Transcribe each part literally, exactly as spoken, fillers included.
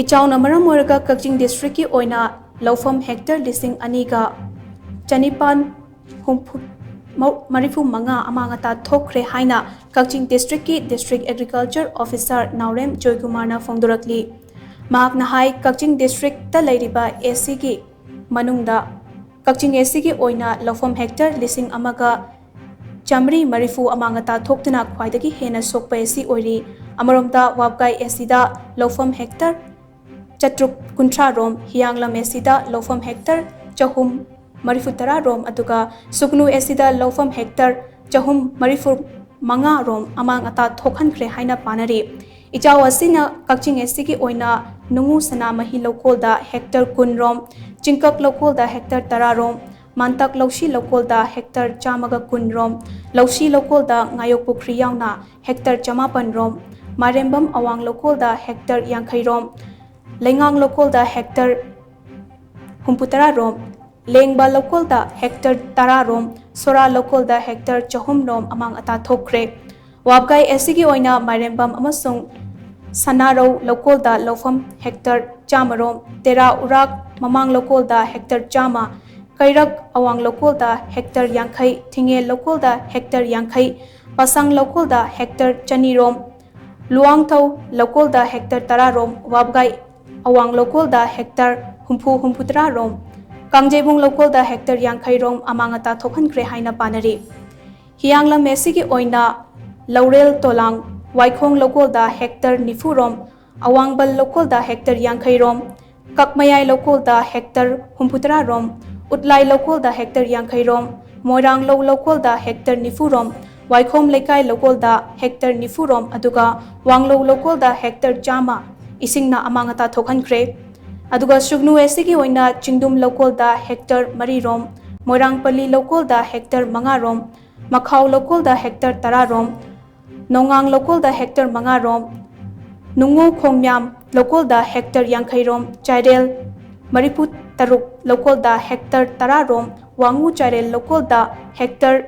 ꯏꯆꯥꯎꯅ ꯃꯔꯝ ꯑꯣꯏꯔꯒ ꯀꯛꯆꯤꯡ district ꯀꯤ ꯑꯣꯏꯅ ꯂꯧꯐꯝ hectare ꯂꯤꯁꯤꯡ ꯑꯅꯤꯒ ꯆꯅꯤꯄꯥꯟ ꯍꯨꯝꯐꯨ ꯃꯔꯤꯐꯨ ꯃꯉꯥ ꯑꯃꯥꯡ ꯑꯇꯥ ꯊꯣꯛꯈ꯭ꯔꯦ ꯍꯥꯏꯅ ꯀꯛꯆꯤꯡ district ꯀꯤ District Agriculture Officer ꯅꯥꯎꯔꯦꯝ ꯖꯣꯏꯀꯨꯃꯥꯔꯅ ꯐꯣꯡꯗꯣꯔꯛꯂꯤ꯫ ꯃꯍꯥꯛꯅ ꯍꯥꯏ, ꯀꯛꯆꯤꯡ district ꯇ ꯂꯩꯔꯤꯕ AC ꯒꯤ ꯃꯅꯨꯡꯗ ꯀꯛꯆꯤꯡ AC ꯒꯤ ꯑꯣꯏꯅ ꯂꯧꯐꯝ hectare ꯂꯤꯁꯤꯡ ꯑꯃꯒ ꯆꯥꯃꯔꯤ ꯃꯔꯤꯐꯨ ꯑꯃꯥꯡ ꯑꯇꯥ ꯊꯣꯛꯇꯨꯅ ꯈ꯭ꯋꯥꯏꯗꯒꯤ ꯍꯦꯟꯅ ꯁꯣꯛꯄ AC ꯑꯣꯏꯔꯤ꯫ ꯑꯃꯔꯣꯝꯗ ꯋꯥꯕꯒꯥꯏ AC ꯗ ꯂꯧꯐꯝ hectare ꯆꯥꯇ꯭ꯔꯨꯛ ꯀꯨꯟꯊ꯭ꯔꯥ ꯔꯣꯝ, ꯍꯤꯌꯥꯡꯂꯝ AC ꯗ ꯂꯧꯐꯝ hectare ꯆꯍꯨꯝ ꯃꯔꯤꯐꯨ ꯇꯔꯥ ꯔꯣꯝ, ꯑꯗꯨꯒ ꯁꯨꯒꯅꯨ AC ꯗ ꯂꯧꯐꯝ hectare ꯆꯍꯨꯝ ꯃꯔꯤꯐꯨ ꯃꯉꯥ ꯔꯣꯝ ꯑꯃꯥꯡ ꯑꯇꯥ ꯊꯣꯛꯍꯟꯈ꯭ꯔꯦ ꯍꯥꯏꯅ ꯄꯥꯅꯔꯤ꯫ ꯏꯆꯥꯎ ꯑꯁꯤꯅ ꯀꯛꯆꯤꯡ AC ꯒꯤ ꯑꯣꯏꯅ ꯅꯨꯡꯉꯨ ꯁꯅꯥꯃꯍꯤ ꯂꯧꯀꯣꯜꯗ hectare ꯀꯨꯟ ꯔꯣꯝ, ꯆꯤꯡꯀꯛ ꯂꯧꯀꯣꯜꯗ hectare ꯇꯔꯥ ꯔꯣꯝ, ꯃꯥꯟꯇꯛ ꯂꯧꯁꯤ ꯂꯧꯀꯣꯜꯗ hectare ꯆꯥꯝꯃꯒ ꯀꯨꯟ ꯔꯣꯝ, ꯂꯧꯁꯤ ꯂꯧꯀꯣꯜꯗ ꯉꯥꯌꯣꯛ ꯄꯨꯈ꯭ꯔꯤ ꯌꯥꯎꯅ hectare ꯆꯃꯥꯄꯟ ꯔꯣꯝ, ꯃꯥꯏꯔꯦꯝꯕꯝ ꯑꯋꯥꯡ ꯂꯧꯀꯣꯜꯗ hectare ꯌꯥꯡꯈꯩ ꯔꯣꯝ, ꯂꯩꯉꯥꯡ ꯂꯧꯀꯣꯜꯗ hectare ꯍꯨꯝꯐꯨꯇꯔꯥ ꯔꯣꯝ, ꯂꯦꯡꯕ ꯂꯧꯀꯣꯜꯗ hectare ꯇꯔꯥ ꯔꯣꯝ, ꯁꯣꯔꯥ ꯂꯧꯀꯣꯜꯗ hectare ꯆꯍꯨꯝ ꯔꯣꯝ ꯑꯃꯥꯡ ꯑꯇꯥ ꯊꯣꯛꯈ꯭ꯔꯦ꯫ ꯋꯥꯕꯒꯥꯏ AC ꯒꯤ ꯑꯣꯏꯅ ꯃꯥꯏꯔꯦꯝꯕꯝ ꯑꯃꯁꯨꯡ ꯁꯅꯥꯔꯧ ꯂꯧꯀꯣꯜꯗ ꯂꯧꯐꯝ hectare ꯆꯥꯝꯃ ꯔꯣꯝ, ꯇꯦꯔꯥ ꯎꯔꯥꯛ ꯃꯃꯥꯡ ꯂꯧꯀꯣꯜꯗ hectare ꯆꯥꯝꯃ, ꯀꯩꯔꯛ ꯑꯋꯥꯡ ꯂꯧꯀꯣꯜꯗ hectare ꯌꯥꯡꯈꯩ, ꯊꯤꯡꯉꯦꯜ ꯂꯧꯀꯣꯜꯗ hectare ꯌꯥꯡꯈꯩ, ꯄꯥꯁꯥꯡ ꯂꯧꯀꯣꯜꯗ hectare ꯆꯅꯤ ꯔꯣꯝ, ꯂꯨꯋꯥꯡꯊꯧ ꯂꯧꯀꯣꯜꯗ hectare ꯇꯔꯥ ꯔꯣꯝ, ꯋꯥꯕꯒꯥꯏ ꯑꯋꯥꯡ ꯂꯧꯀꯣꯜꯗ hectare ꯍꯨꯝꯐꯨ ꯍꯨꯝꯐꯨꯇꯔꯥ ꯔꯣꯝ, ꯀꯥꯡꯖꯩꯕꯨꯡ ꯂꯧꯀꯣꯜꯗ hectare ꯌꯥꯡꯈꯩ ꯔꯣꯝ ꯑꯃꯥꯡ ꯑꯇꯥ ꯊꯣꯛꯍꯟꯈ꯭ꯔꯦ ꯍꯥꯏꯅ ꯄꯥꯅꯔꯤ꯫ ꯍꯤꯌꯥꯡꯂꯝ AC ꯒꯤ ꯑꯣꯏꯅ ꯂꯧꯔꯦꯜ ꯇꯣꯂꯥꯡ ꯋꯥꯏꯈꯣꯡ ꯂꯧꯀꯣꯜꯗ hectare ꯅꯤꯐꯨ ꯔꯣꯝ, ꯑꯋꯥꯡꯕꯜ ꯂꯧꯀꯣꯜꯗ hectare ꯌꯥꯡꯈꯩ ꯔꯣꯝ, ꯀꯛꯃꯌꯥꯏ ꯂꯧꯀꯣꯜꯗ hectare ꯍꯨꯝꯐꯨꯇꯔꯥ ꯔꯣꯝ, ꯎꯠꯂꯥꯏ ꯂꯧꯀꯣꯜꯗ hectare ꯌꯥꯡꯈꯩ ꯔꯣꯝ, ꯃꯣꯏꯔꯥꯡꯂꯧ ꯂꯧꯀꯣꯜꯗ hectare ꯅꯤꯐꯨ ꯔꯣꯝ, ꯋꯥꯏꯈꯣꯝ ꯂꯩꯀꯥꯏ ꯂꯧꯀꯣꯜꯗ hectare ꯅꯤꯐꯨ ꯔꯣꯝ, ꯑꯗꯨꯒ ꯋꯥꯡꯂꯧ ꯂꯧꯀꯣꯜꯗ hectare ꯆꯥꯝꯃ ꯏꯁꯤꯡꯅ ꯑꯃꯥꯡ ꯑꯇꯥ ꯊꯣꯛꯍꯟꯈ꯭ꯔꯦ꯫ ꯑꯗꯨꯒ ꯁꯨꯒꯅꯨ AC ꯒꯤ ꯑꯣꯏꯅ ꯆꯤꯡꯗꯨꯝ ꯂꯧꯀꯣꯜꯗ hectare ꯃꯔꯤ ꯔꯣꯝ, ꯃꯣꯏꯔꯥꯡꯄꯜꯂꯤ ꯂꯧꯀꯣꯜꯗ hectare ꯃꯉꯥ ꯔꯣꯝ, ꯃꯈꯥꯎ ꯂꯧꯀꯣꯜꯗ hectare ꯇꯔꯥ ꯔꯣꯝ, ꯅꯣꯡꯉꯥꯡ ꯂꯧꯀꯣꯜꯗ hectare ꯃꯉꯥ ꯔꯣꯝ, ꯅꯨꯡꯉꯨ ꯈꯣꯡꯃ꯭ꯌꯥꯝ ꯂꯧꯀꯣꯜꯗ hectare ꯌꯥꯡꯈꯩ ꯔꯣꯝ, ꯆꯥꯏꯔꯦꯜ ꯃꯔꯤꯐꯨ ꯇꯔꯨꯛ ꯂꯧꯀꯣꯜꯗ hectare ꯇꯔꯥ ꯔꯣꯝ, ꯋꯥꯉꯨ ꯆꯥꯏꯔꯦꯜ ꯂꯧꯀꯣꯜꯗ hectare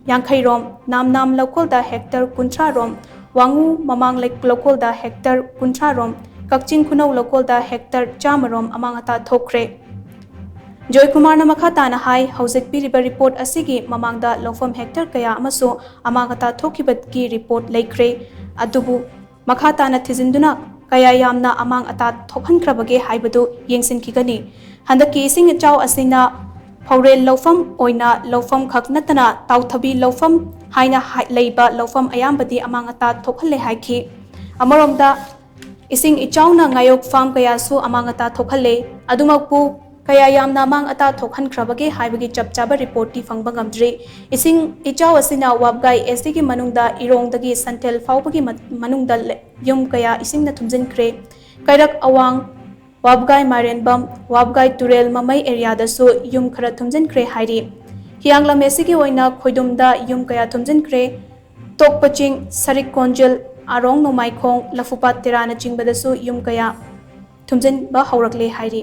ꯌꯥꯡꯈꯩ ꯔꯣꯝ, ꯅꯥꯝꯅꯥꯝ ꯂꯧꯀꯣꯜꯗ hectare ꯀꯨꯟꯊ꯭ꯔꯥ ꯔꯣꯝ, ꯋꯥꯉꯨ ꯃꯃꯥꯡ ꯂꯩ-, ꯂꯧꯀꯣꯜꯗ hectare ꯀꯨꯟꯊ꯭ꯔꯥ ꯔꯣꯝ, ꯀꯛꯆꯤꯡ ꯈꯨꯅꯧ ꯂꯧꯀꯣꯜꯗ ꯍꯦꯛꯇꯔ ꯆꯥꯝꯃꯔꯣꯝ ꯑꯃꯥꯡ ꯑꯇꯥ ꯊꯣꯛꯈ꯭ꯔꯦ꯫ ꯖꯣꯏꯀꯨꯃꯥꯔꯅ ꯃꯈꯥ ꯇꯥꯅ ꯍꯥꯏ, ꯍꯧꯖꯤꯛ ꯄꯤꯔꯤꯕ ꯔꯤꯄꯣꯔꯠ ꯑꯁꯤꯒꯤ ꯃꯃꯥꯡꯗ ꯂꯧꯐꯝ ꯍꯦꯛꯇꯔ ꯀꯌꯥ ꯑꯃꯁꯨ ꯑꯃꯥꯡ ꯑꯇꯥ ꯊꯣꯛꯈꯤꯕꯒꯤ ꯔꯤꯄꯣꯔꯠ ꯂꯩꯈ꯭ꯔꯦ꯫ ꯑꯗꯨꯕꯨ ꯃꯈꯥ ꯇꯥꯅ ꯊꯤꯖꯤꯟꯗꯨꯅ ꯀꯌꯥ ꯌꯥꯝꯅ ꯑꯃꯥꯡ ꯑꯇꯥ ꯊꯣꯛꯍꯟꯈ꯭ꯔꯕꯒꯦ ꯍꯥꯏꯕꯗꯨ ꯌꯦꯡꯁꯤꯟꯈꯤꯒꯅꯤ꯫ ꯍꯟꯗꯛꯀꯤ ꯏꯁꯤꯡ ꯏꯆꯥꯎ ꯑꯁꯤꯅ ꯐꯧꯔꯦꯜ ꯂꯧꯐꯝ ꯑꯣꯏꯅ ꯂꯧꯐꯝ ꯈꯛ ꯅꯠꯇꯅ ꯇꯥꯎꯊꯕꯤ ꯂꯧꯐꯝ ꯍꯥꯏꯅ ꯍꯥꯏ-, ꯂꯩꯕ ꯂꯧꯐꯝ ꯑꯌꯥꯝꯕꯗꯤ ꯑꯃꯥꯡ ꯑꯇꯥ ꯊꯣꯛꯍꯜꯂꯦ ꯍꯥꯏꯈꯤ꯫ ꯑꯃꯔꯣꯝꯗ ꯏꯁꯤꯡ ꯏꯆꯥꯎꯅ ꯉꯥꯌꯣꯛ ꯐꯥꯝ ꯀꯌꯥꯁꯨ ꯑꯃꯥꯡ ꯑꯇꯥ ꯊꯣꯛꯍꯜꯂꯦ꯫ ꯑꯗꯨꯃꯛꯄꯨ ꯀꯌꯥ ꯌꯥꯝꯅ ꯑꯃꯥꯡ ꯑꯇꯥ ꯊꯣꯛꯍꯟꯈ꯭ꯔꯕꯒꯦ ꯍꯥꯏꯕꯒꯤ ꯆꯞ ꯆꯥꯕ ꯔꯤꯄꯣꯔꯠꯇꯤ ꯐꯪꯕ ꯉꯝꯗ꯭ꯔꯤ꯫ ꯏꯁꯤꯡ ꯏꯆꯥꯎ ꯑꯁꯤꯅ ꯋꯥꯕꯒꯥꯏ ꯑꯦꯁ ꯇꯤꯒꯤ ꯃꯅꯨꯡꯗ ꯏꯔꯣꯡꯗꯒꯤ ꯁꯟꯊꯦꯜ ꯐꯥꯎꯕꯒꯤ ꯃ-, ꯃꯅꯨꯡꯗ ꯂꯩ-, ꯌꯨꯝ ꯀꯌꯥ ꯏꯁꯤꯡꯅ ꯊꯨꯝꯖꯤꯟꯈ꯭ꯔꯦ꯫ ꯀꯩꯔꯛ ꯑꯋꯥꯡ, ꯋꯥꯕꯒꯥꯏ ꯃꯥꯏꯔꯦꯟꯕꯝ, ꯋꯥꯕꯒꯥꯏ ꯇꯨꯔꯦꯜ ꯃꯃꯩ ꯑꯦꯔꯤꯌꯥꯗꯁꯨ ꯌꯨꯝ ꯈꯔ ꯊꯨꯝꯖꯤꯟꯈ꯭ꯔꯦ ꯍꯥꯏꯔꯤ꯫ ꯍꯤꯌꯥꯡꯂꯝ ꯑꯦꯁ ꯇꯤꯒꯤ ꯑꯣꯏꯅ ꯈꯣꯏꯗꯨꯝꯗ ꯌꯨꯝ ꯀꯌꯥ ꯊꯨꯝꯖꯤꯟꯈ꯭ꯔꯦ꯫ ꯇꯣꯛꯄ ꯆꯤꯡ, ꯁꯔꯤꯛ ꯀꯣꯟꯖꯤꯜ, ꯑꯔꯣꯡ ꯅꯣꯡꯃꯥꯏꯈꯣꯡ, ꯂꯐꯨꯄꯥꯠ ꯇꯦꯔꯥꯅꯆꯤꯡꯕꯗꯁꯨ ꯌꯨꯝ ꯀꯌꯥ ꯊꯨꯝꯖꯤꯟꯕ ꯍꯧꯔꯛꯂꯦ ꯍꯥꯏꯔꯤ꯫